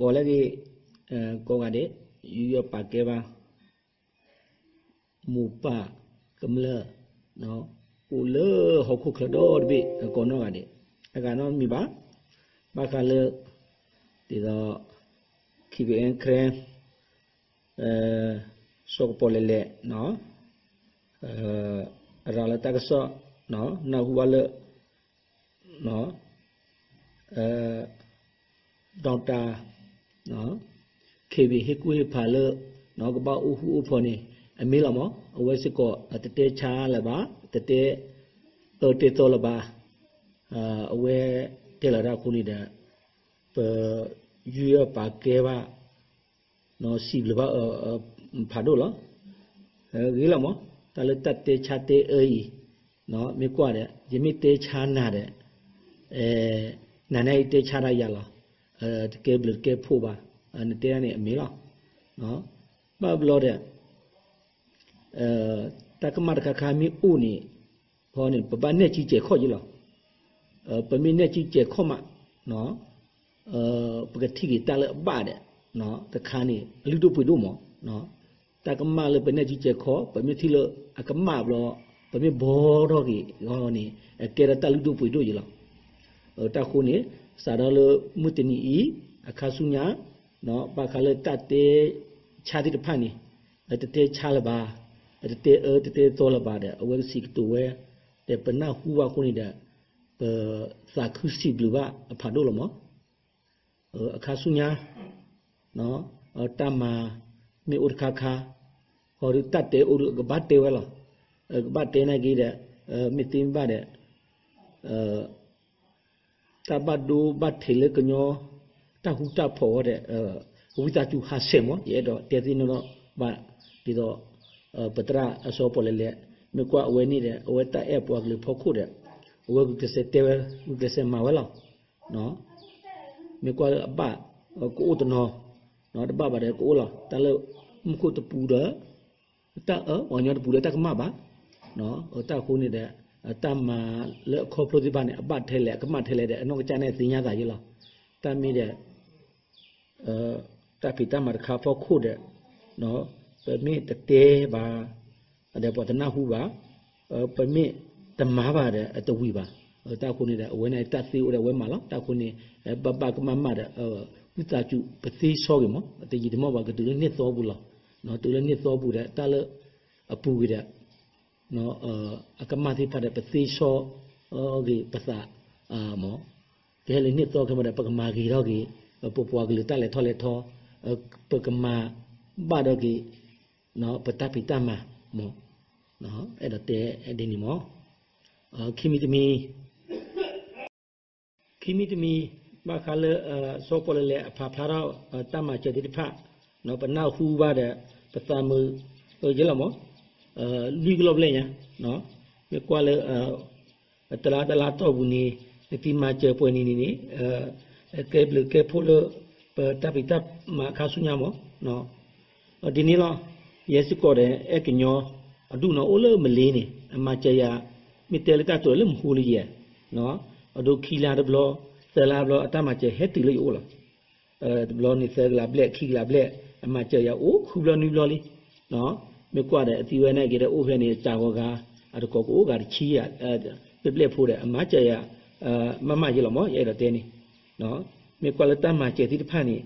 ကိးလၢအဂ့ၤ ကိးဂၤဒဲး ယူးယီၣ်ပာ်ကဲဘၣ် မိၢ်ပၢ်ကမျၢၢ် အိၣ်လၢဟီၣ်ခိၣ်ချၢဒီတဘ့ၣ် ကိးနီၢ်ဂၤဒဲး အဂၤနီတမံၤဘၣ် ဘၣ်ဃးလၢ ဒ်သိး ခံကအဲၣ် စီၤကပီၤလဲၣ်လဲၣ် အရၤလၢတၢ်ကစီၣ် နၢ်ဟူဘၣ်လၢ Doctor Kevin ဟ့ၣ်ကူၣ်ဟ့ၣ်ဖးလၢ ကဘၣ်အိၣ်ဃူအိၣ်ဖိးန့ၣ် အမ့ၢ်လီၤမး. အဝဲစ့ၢ်ကီး တတဲဆါလၢၤဘၣ်, တတဲအၢတဲသီလၢၤဘၣ်. အဝဲတဲလီၤတၢ်အဃိန့ၣ်ဒီး ပယူးယီၣ်ပာ်ကဲဘၣ် စံးဘျုးဘၣ်အဖးဒိၣ်လီၤ. ဂ့ၤလီၤမး, တၢ်လၢတၢ်တဲဆါတဲအၢအံၤ မ့ၢ်ကွၢ်ဒီး ယမ့ၢ်တဲဆါနၤဒီး နၤန့ၣ်အံၤတဲဆါဒၣ်ယၤလီၤ. တကဲဘျုးတကဲဖှိၣ်ဘၣ်, နတဲဒၣ်န့ၣ်အမ့ၢ်လီၤ. ဘၣ်ဘျီဒီး တၢ်ကမၣ်တခါခါမ့ၢ်အိၣ်န့ၣ် ဃီန့ၣ် ပဘၣ်နဲၣ်စုကဲၤခီၣ်ယ့လီၤ. ပမ့ၢ်နဲၣ်စုကဲၤခီၣ်မး ပကထံၣ်က့ၤတၢ်လၢအဘၣ်ဒီး တခါန့ၣ် အလုၢ်ဒိၣ်ပှ့ၤဒိၣ်မး. တၢ်ကမၣ်လၢပနဲၣ်စုကဲၤခီၣ် ပမ့ၢ်ထံၣ်လၢအကမၣ်ဘျီ ပမ့ၢ်ဘှီထီၣ်က့ၤဃီန့ၣ် အကဲထီၣ်တၢ်လုၢ်ဒိၣ်ပှ့ၤဒိၣ်ယ့လီၤ. တၢ်ဃိန့ၣ် စးထီၣ်လၢမုၢ်တနံၤအံၤ အခါဆူညါ ဘၣ်ဃးလၢတၢ်တဲဆါသ့ၣ်တဖၣ်န့ၣ် တတဲဆါလၢၤဘၣ်, တတဲအၢတတဲသီလၢၤဘၣ်ဒီး အဝဲကစံးကတိၤဝဲ ဒီးပနၢ်ဟူဘၣ်အဃိန့ၣ်ဒီး ပသးခုစံးဘျုးဘၣ်အဖးဒိၣ်လီၤမး. အခါဆူညါ တၢ်မၤမ့ၢ်အိၣ်တခါခါ ဃီဒီးတၢ်တဲအိၣ်ဒီးကဘၣ်တဲဝဲလီၤ. ကဘၣ်တဲနာ်က့ဒီး မ့ၢ်သ့မ့ၢ်ဘၣ်ဒီး တၢ်ဘၣ်ဒိဘၣ်ထံးလၢကညီ တၢ်ဃူတၢ်ဖိးဝဲဒီး ဝံသးစူၤဟးဆဲးမး ယအဲၣ်ဒိးတဲသ့ၣ်နီၣ်ထီၣ်ဘၣ် ဒ်သိး ပသရၣ်အစီၤပီလဲၣ်လဲၣ် မ့ၢ်ကွၢ်အဝဲန့ၣ်ဒီး အဝဲတၢ်အဲၣ်ပှၤကလုာ်ဖီခိၣ်ဒီး အဝဲဂုာ်ကျဲးစၢးတဲဝဲ ဂုာ်ကျဲးစၢးမၤဝဲလီၤ. မ့ၢ်ကွၢ်လၢအဘၣ် ကအိၣ်တနီၤ တဘၣ်ဘၣ်ဒီးကအိၣ်လီၤ. တၢ်လၢမူခိၣ်တပူၤဒီး တၢ်အၢ ပှၤကညီတပူၤဒီးတၢ်ကမၣ်ဘၣ်. တၢ်အဃိန့ၣ်ဒီး တၢ်မၤလၢအခီဖျိသ့ၣ်တဖၣ်န့ၣ် အဘၣ်ထဲလဲၣ် အကမၣ်ထဲလဲၣ်ဒီး အနီၢ်ကစၢ်န့ၣ်သ့ၣ်ညါသးယ့လီၤ. တၢ်မ့ၢ်ဒီး တၢ်ဖံးတၢ်မၤတခါဖီခိၣ်ဒီး ပမ့ၢ်တတဲဘၣ် ဒီးပှၤတနၢ်ဟူဘၣ်, ပမ့ၢ်တမၤဘၣ်ဒီး အတဝံၤဘၣ်. တၢ်အဃိန့ၣ်ဒီး အဝဲန့ၣ်တၢ်သ့အိၣ်ဒီးအဝဲမၤလီၤ. တၢ်အဃိန့ၣ် ဘၣ်ဘၣ်ကမၣ်မၣ်ဒီး ဝံသးစူၤပသ့ဆီဂ့ၤမး တယံာ်တမီၢ်ဘၣ် ကတုၤလၢနံၣ်သီပူၤလီၤ. တုၤလၢနံၣ်သီပူၤဒီး တၢ်လၢအပူၤဂ့ၤဒီး အကမၣ်သ့ၣ်တဖၣ်ဒီး ပသ့ဆီဂ့ၤပသးမး, ကဟဲလၢနံၣ်သီခဲမးဒီး ပကမၤဂ့ၤထီၣ်က့ၤ ပပှၤကလုာ်တၢ်လဲၤထီၣ်လဲၤထီ, ပကမၤဘၣ်ထီၣ်က့ၤ ပတၢ်ဖံးတၢ်မၤမး, အဲၣ်ဒိးတဲဒ်န့ၣ်မး, ခံမံၤတမံၤ ခံမံၤတမံၤ ဘၣ်ဃးလၢ စီၤပီလဲၣ်လဲၣ်အဖးဖျါထီၣ် တၢ်မၤစၢၤသ့ၣ်တဖၣ် ပနၢ်ဟူဘၣ်ဒီး ပသးမုာ်ယဲလီၤမး, လွံၢ်ကလီၢ်ဘျဲၣ်ညါ, မ့ၢ်ကွၢ်လၢ တလါတလါတီၢ်ပူၤန့ၣ် နသံမၤစၢၤပှဲၤနံၤန့ၣ်န့ၣ် ကဲဘျုးကဲဖှိၣ်လၢ ပတၢ်ဖံးတၢ်မၤအခါဆူညါမး, ဒ်န့ၣ်လီၤ. ယဲစ့ၢ်ကီးဒီး အဲၣ်ကညီ အဒူၣ်နီၢ်အိၣ်လၢမလ့ၤန့ၣ် အမၤစၢၤယၤ မ့ၢ်တဲလၢတၢ်တိာ်လၢမဟူလၢယဲ အဒိခံလါတဘျီ သၢလါတဘျီ အတၢ်မၤစၢၤဟဲတုၤလၢယအိၣ်လီၤ. တဘျီန့ၣ်သၢကလးဘျဲၣ် ခံကလးဘျဲၣ် အမၤစၢၤယၤအိၣ်ဃုဘျီနွံဘျီလံ. မ့ၢ်ကွၢ်ဒီးအသံဝဲန့ၣ်က့ၤဒီးအိၣ်ဖဲန့ၣ် စှၤဂီၤဂၤ အတကိးကအိၣ်ဂၤတဆံ ဘျဲၣ်ဘျဲၣ်ဖိဒီး အမၤစၢၤယၤ မးမးယဲလီၤမး ယအဲၣ်ဒိးတဲန့ၣ် မ့ၢ်ကွၢ်လၢတၢ်မၤစၢၤသ့ၣ်တဖၣ်န့ၣ်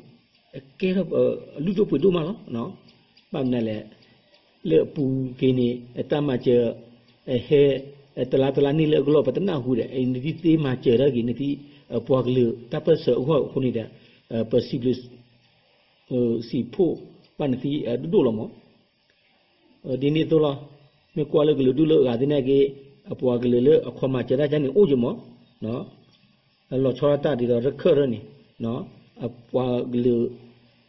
ကဲထီၣ်အလုၢ်ဒိၣ်ပှ့ၤဒိၣ်မးလီၤ. ဘၣ်မနုၤလဲၣ် လၢအပူၤက့ၤန့ၣ် တၢ်မၤစၢၤ ဟဲ တလါတလါန့ၣ်လၢအကလီၢ် ပတနၢ်ဟူဒီး နသံသ့မၤစၢၤထီၣ်က့ၤ နသံ ပှၤကလုာ်တၢ်ပၢၢ်ဆၢအဂီၢ်အဃိန့ၣ်ဒီး ပစံးဘျုး စံးဖှိၣ်ဘၣ်နသံဒိၣ်ဒိၣ်လီၤမး. ဒ်န့ၣ်အသိးလီၤ. မ့ၢ်ကွၢ်လၢကလုာ်ဒူၣ်လၢအဂၤသ့ၣ်နာ်က့ အပှၤကလုာ်လၢအခီမၤစၢၤတၢ်ကန့ၣ်အိၣ်က့ၤမး, လီၤဆီဒၣ်တၢ်ဒ်သိးရခၢၣ်ထၢၣ်န့ၣ် အပှၤကလုာ်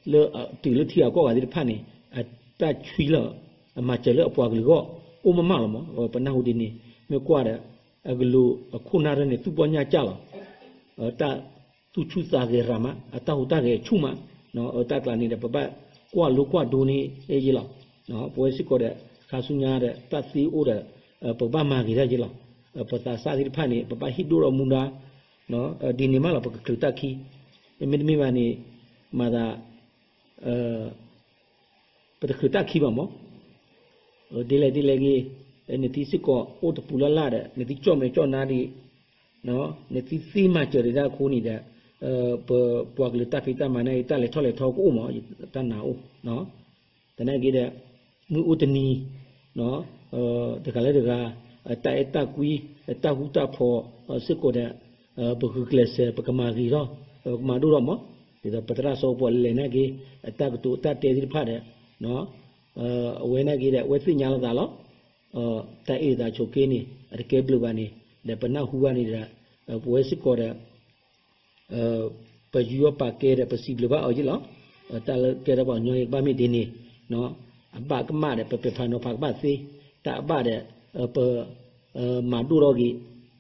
လၢတုၤလၢထံဂၤကီၢ်ဂၤသ့ၣ်တဖၣ်န့ၣ် အတၢ်ဆွံလီၤ အမၤစၢၤလၢအပှၤကလုာ်အဂီၢ် အိၣ်မးမးလီၤမး. ပနၢ်ဟူဒ်န့ၣ် မ့ၢ်ကွၢ်ဒီး အကလုာ်အခိၣ်နၢ်ထၢၣ်န့ၣ် သူၣ်ပီၢ်ညၣ်ကၢ်လီၤ. တၢ်သူၣ်ဆူၣ်သးဂဲၤရၤမး အတၢ်ဟူးတၢ်ဂဲၤဆူၣ်မး, တၢ်ကျးန့ၣ်ဒီး ပဘၣ်ကွၢ်လိကွၢ်ဒိန့ၣ်ယ့လီၤ. ပဝဲစ့ၢ်ကီးဒီး ခါဆူညါဒီး တၢ်သ့အိၣ်ဒီး ပကဘၣ်မၤဂ့ၤထီၣ်ယ့လီၤ. ပသးစၢ်သ့ၣ်တဖၣ်န့ၣ် ပဘၣ်ဟ့ၣ်ဒိၣ်ထီၣ်မူဒါ ဒ်န့ၣ်မးလီၤ ပကချုးတၢ်ခံ, မ့တမ့ၢ်ဘၣ်န့ၣ် မၤသး ပတချုးတၢ်ခံဘၣ်မး, ဒ်လဲၣ်ဒ်လဲၣ်ဂ့ၤ, နသံစ့ၢ်ကီးအိၣ်တပူၤလၢ်လၢ်ဒီး နသံကၠီၣ်မဲာ်ကၠီၣ်နါဒံး, နသံသ့မၤစၢၤဒံးတၢ်အဃိန့ၣ်ဒီး ပပှၤကလုာ်တၢ်ဖံးတၢ်မၤန့ၣ် တၢ်လဲၤထီၣ်လဲၤထီကအိၣ်မး, တၢ်နာ်အိၣ်, သနာ်က့ဒီး မုၢ်အိၣ်တနံၤ တဂၤလၢတဂၤ တၢ်အဲၣ်တၢ်ကွံ တၢ်ဃူတၢ်ဖိးစ့ၢ်ကီးဒီး ပဂုာ်ကျဲးစၢး ပကမၤဂ့ၤထီၣ် ပကမၤဒိၣ်ထီၣ်မး, ဒ်သိးပသရၣ်စီၤပီလဲၣ်နာ်က့ အတၢ်ကတိၤတၢ်တဲသ့ၣ်တဖၣ်ဒီး အဝဲနာ်က့ဒီး အဝဲသ့ၣ်ညါလိာ်သးလီၤ. တၢ်အ့ၣ်လိာ်သးဆိးက့န့ၣ် အတကဲဘျုးဘၣ်န့ၣ် ဒီးပနၢ်ဟူဘၣ်န့ၣ်ဒီး ပဝဲစ့ၢ်ကီးဒီး ပယူးယီၣ်ပာ်ကဲဒီး ပစံးဘျုးဘၣ်အီၤယ့ၣ်လီၤ. တၢ်လၢကဲထီၣ်ပှၤကညီအံၤ ကဘၣ်မ့ၢ်ဒ်န့ၣ် အဘၣ်ကမၣ်ဒီး ပပဲာ်ဖးနီၤဖးကဘၣ်သ့, တၢ်အဘၣ်ဒီး ပမၤဒိၣ်ထီၣ်က့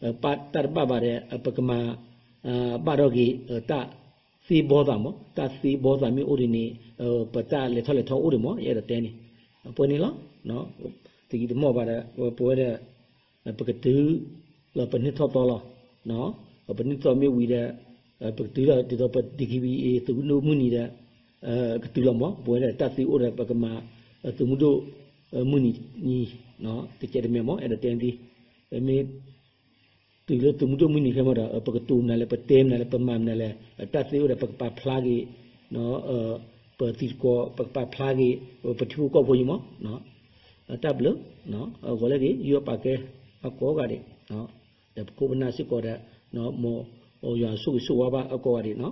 ၤ, တၢ်တဘၣ်ဘၣ်ဒီး ပကမၤဘၣ်ထီၣ်က့ၤ, တၢ်သ့ဘီသးမး, တၢ်သ့ဘီသးမ့ၢ်အိၣ်ဒ်န့ၣ် ပတၢ်လဲၤထီၣ်လဲၤထီအိၣ်ဒံးမး, ယအဲၣ်ဒိးတဲန့ၣ် ပဝဲန့ၣ်လီၤ. တယံာ်တမီၢ်ဘၣ်ဒီး ပဝဲဒီး ပကတုၤလီၤ ပန့ၢ်ထီၣ်သီလီၤ. ပန့ၢ်ထီၣ်သီမ့ၢ်ဝံၤဒီး ပကတုၤလီၤ ဒ်သိးပ DKBA သုးမုၢ်ဒိၣ်မုၢ်နံၤဒီး ကတုၤလီၤမး, ပဝဲဒၣ်တၢ်သ့အိၣ်ဒီး ပကမၤ သုးမုၢ်ဒိၣ်မုၢ်နံၤ တကဲတမံၤမး အဲၣ်ဒိးတဲန့ၣ်, မ့ၢ်တုၤလၢသုးမုၢ်ဒိၣ်မုၢ်နံၤခဲမးဒီး ပကတိၤမနုၤလဲၣ် ပတဲမနုၤလဲၣ် ပမၤမနုၤလဲၣ် တၢ်သ့အိၣ်ဒီးပကပာ်ဖျါက့ၤ ပသံတကီး ပကပာ်ဖျါက့ၤ ပထံဖိကီၢ်ဖိအံၤမး, တၢ်ဘျုး, ဂီၤလၢဂ့ၤ ယူးယီၣ်ပာ်ကဲ အကိးဂၤဒဲး, ဒီးပခိၣ်ပနၢ်စ့ၢ်ကီးဒီး မ်ယွၤဆိၣ်ဂ့ၤဆိၣ်ဝါဘၣ်အကိးဂၤဒဲးနီၤ.